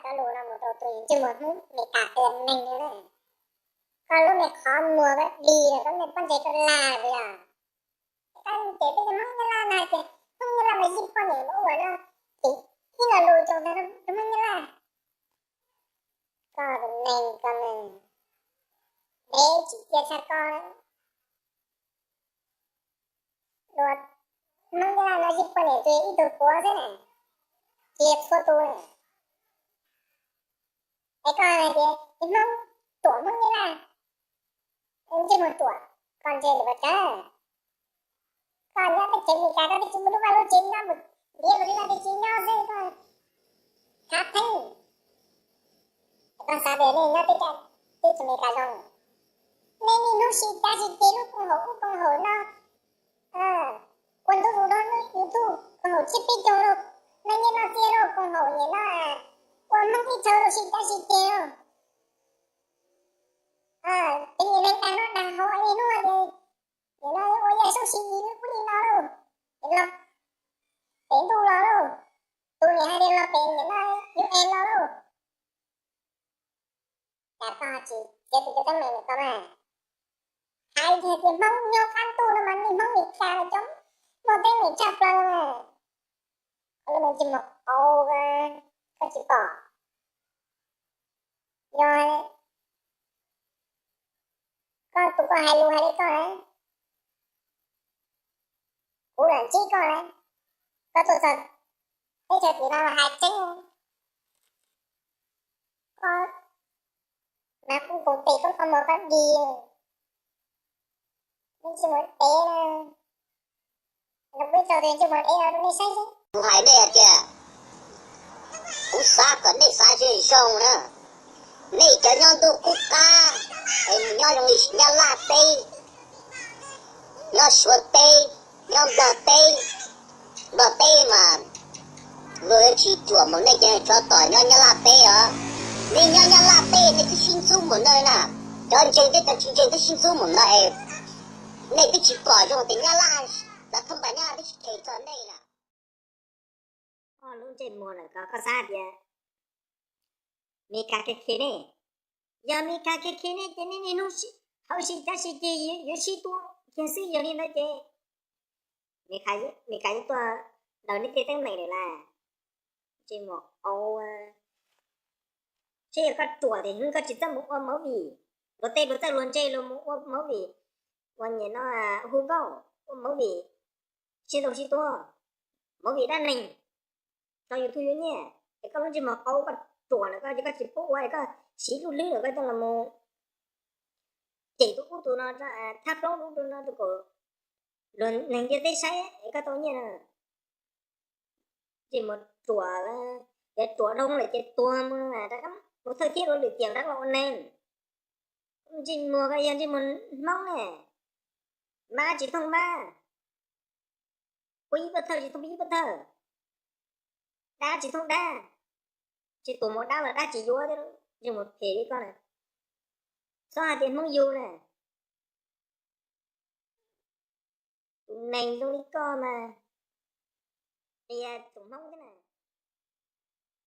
Cov lus no mus rau tus ntsej muag Hmoob Meskas tias neeg li na, koj lub me qhov muag koj dig los koj lub me pob ntseg koj lag li os. Koj ces peb cov Hmoob Nyab Laj no hais tias Hmoob Nyab Laj mas zij poj niam ua no, ces ib lo lus rau tus Hmoob Nyab Laj. Koj tus neeg koj ne, dev tsis cia tshaj koj. Dua Hmoob Nyab Laj no zij poj niam ces ib tug puav xwb na, cia txhua tus na. Es koj hais tias Hmoob ruam Hmoob Nyab Laj, ntsej muag ruam, koj ntse lawm koj cawv. Koj nyob teb chaws Amelikas koj twb tsis muaj lub vaj lub tsev nyob, ntiav lub vaj lub tsev nyob xwb koj khav theeb. Koj xav tias nej nyob teb chaws Amelikas zoo, nej niaj hnub sib cav sib ceg lub koom haum ub koom haum no, ua ntu zus rau lub YouTube koom haum tsib peb caug lauj, nej nyiaj noj txiag lauj, koom haum niam no ua Hmoob teb chaws lauj, sib cav sib ceg lauj. Ces niam neeg dag noj dag haus niaj hnub ces niam no ua yaj saub si li ub li no lauj, los pem ntuj los lauj, tus niam hais tias los pem niam no U N los lauj. Cas koj tsis txiav tus cov teeb meem ntawm koj mas? Hais tias tias Hmoob nyob qab ntuj no mas nej Hmoob Meskas cov muaj teeb meem tshaj plaws na. Koj lub me ntsej muag qau, koj tsis pom. Yog koj tus koj hais lus hais li koj na, kuv lam ntsib koj na, koj tuaj txog teb chaws tim no hais tseeb, koj mas kuv koom tes koj qhov muag koj dig, nej ntsej muag dev na, kuv tso tus ntsej muag dev no rau nej saib xwb. Kuv hais nej hais tias, kuv xav kom nej xav zoo zoo na. Nej cov nyob ntuj qub qab, es mus nyob zoo li Nyab Laj teb, nyob Suav teb, nyob Nplog teb, Nplog teb mas luag yuav tsis ruam mus nej cov tsov tom nyob Nyab Laj teb os. Nej nyob Nyab Laj teb nej twb sib ntxub mus no na, cov ntseeg teb cov tsis ntseeg twb sib ntxub mus no es nej twb tsis pom zoo tias Nyab Laj, cov thoob npas Nyab Laj twb tsis khes txog nej na. Koj lub ntsej muag lawm ko koj xav tias Meskas khe khe nej, yog Meskas khe khe nej ces nej niaj hnub hauv sib cav sib ceg yuav sib tua kiag xwb, yog li ntawd ces Meskas yuav tuaj daws nej tej teeb meem lawm lauj. Ntsej muag qau, seb yog koj ruam tias koj tsis txawj mus ua movie, luag tej luag txawj luag ntse luag mus ua movie, ua nyiam no hu nkauj, ua movie sib ntaus sib tua, movie dab neeg, tso YouTube yuav nyiaj, es koj lub ntsej muag qau koj ruam lawm koj ces koj tsis pub ua es koj siv lub hlwb lawm koj coj los mus cem tus ub tus no, thab plaub tus ub tus no rau kom luag neeg ntiaj teb saib es koj tau nyiaj na. Ntsej muag ruam, yog ruam dhau lawm ces tuag mus rov qab mus thawj thiab ua lwm tiam rov qab los ua neeg. Ntsej muag ko yog ntsej muag Hmoob ne, mab tsis thooj mab, pub ib pab thawj tsis thooj ib pab thawj, dab tsis thooj dab, tsis tuam mus dab los dab tsis yuav thiab, ntsej muag phem li koj na. Txhob hais tias Hmoob yug na, tus neeg zoo li koj mas, qias tus Hmoob thiab na.